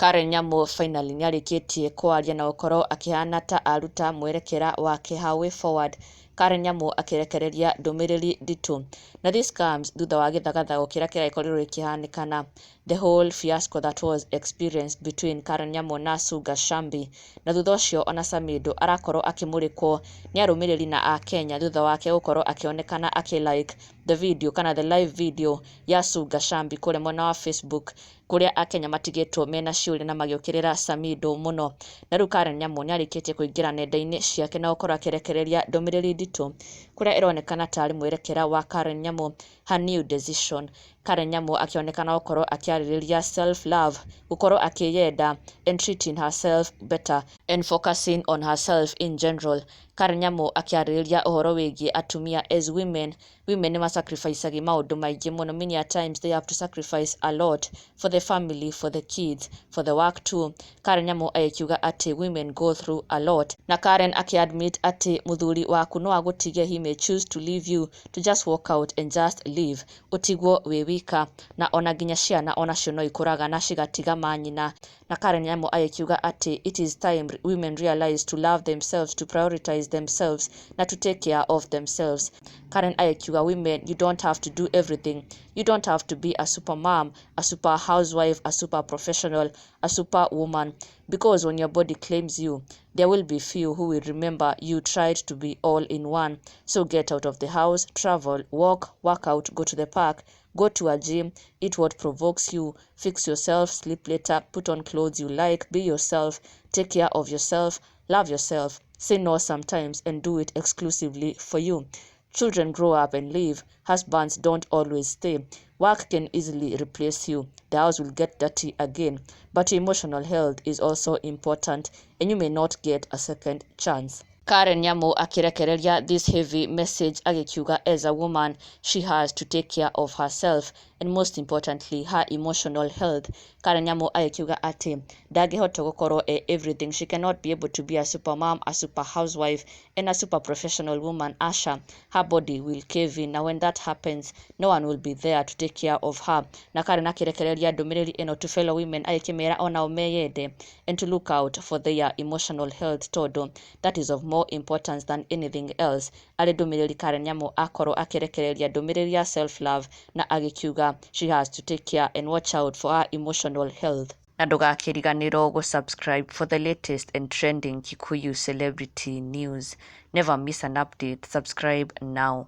Karen Nyamu finally nĩarĩkĩtie kwaria na gũkorwo akĩhana ta aruta mwerekera wake her way forward. Karen Nyamu akĩrekereria ndũmĩrĩri nditũ, na this comes thutha wa gĩthagathago kĩrĩa kĩrakorirwo gĩkĩhanĩkana, the whole fiasco that was experienced between Karen Nyamu na Sugar Shambi. Na thutha ũcio ona Samido arakorwo akĩmũrĩkwo nĩ arũmĩrĩri na akenya thutha wake gũkorwo akĩonekana akĩ like the video kana the live video ya Sugar Shambi kũrĩa mwena wa Facebook, kũrĩa akenya matigĩtwo mena ciũria na magĩũkĩrĩra Samido mũno. Na rĩu Karen Nyamu nĩarĩkĩtie kũingĩra nenda-inĩ ciake na gũkorwo akĩrekereria ndũmĩrĩri nditũ, kũrĩa ĩronekana tarĩ mwerekera wa Karen Nyamu, her new decision. Karen Nyamu akĩonekana gũkorwo akĩarĩrĩria self love, gũkorwo akĩyenda and treating herself better and focusing on herself in general. Karen Nyamu akĩarĩrĩria ũhoro wĩgiĩ atumia as women, women nĩ masacrificaga maũndũ maingĩ mũno. Many a times they have to sacrifice a lot for the family, for the kids, for the work too. Karen Nyamu agĩkiuga atĩ women go through a lot, na Karen akĩadmit atĩ mũthuri waku no agũtige, he may choose to leave you, to just walk out and just leave, ũtigwo wĩ wika, na ona nginya ciana onacio no ikũraga na cigatiga manyina. Na Karen Nyamu agĩkiuga atĩ it is time women realize to love themselves, to prioritize themselves na to take care of themselves. Karen agĩkiuga, "Women, you don't have to do everything. You don't have to be a super mom, a super housewife, a super professional, a super woman, because when your body claims you, there will be few who will remember you tried to be all in one. So get out of the house, travel, walk, work out, go to the park, go to a gym, eat what provokes you, fix yourself, sleep later, put on clothes you like, be yourself, take care of yourself, love yourself, say no sometimes and do it exclusively for you. Children grow up and leave. Husbands don't always stay. Work can easily replace you. The house will get dirty again. But your emotional health is also important and you may not get a second chance." Karen Nyamu akĩrekereria this heavy message agĩkiuga as a woman she has to take care of herself and, most importantly, her emotional health. Karen Nyamu agĩkiuga atĩ ndangĩhota gũkorwo e everything. She cannot be able to be a super mom, a super housewife and a super professional woman. Asha, her body will cave in, na when that happens, no one will be there to take care of her. Na Karen akĩrekereria ndũmĩrĩri ĩno to fellow women, agĩkĩmera onao meyende and to look out for their emotional health, tondũ that is of more importance than anything else. Arĩ ndũmĩrĩri Karen Nyamu akorwo akĩrekereria ndũmĩrĩri ya self love na agĩkiuga she has to take care and watch out for her emotional health. Na ndũgakĩriganĩrwo gũ-subscribe for the latest and trending Kikuyu celebrity news. Never miss an update. Subscribe now.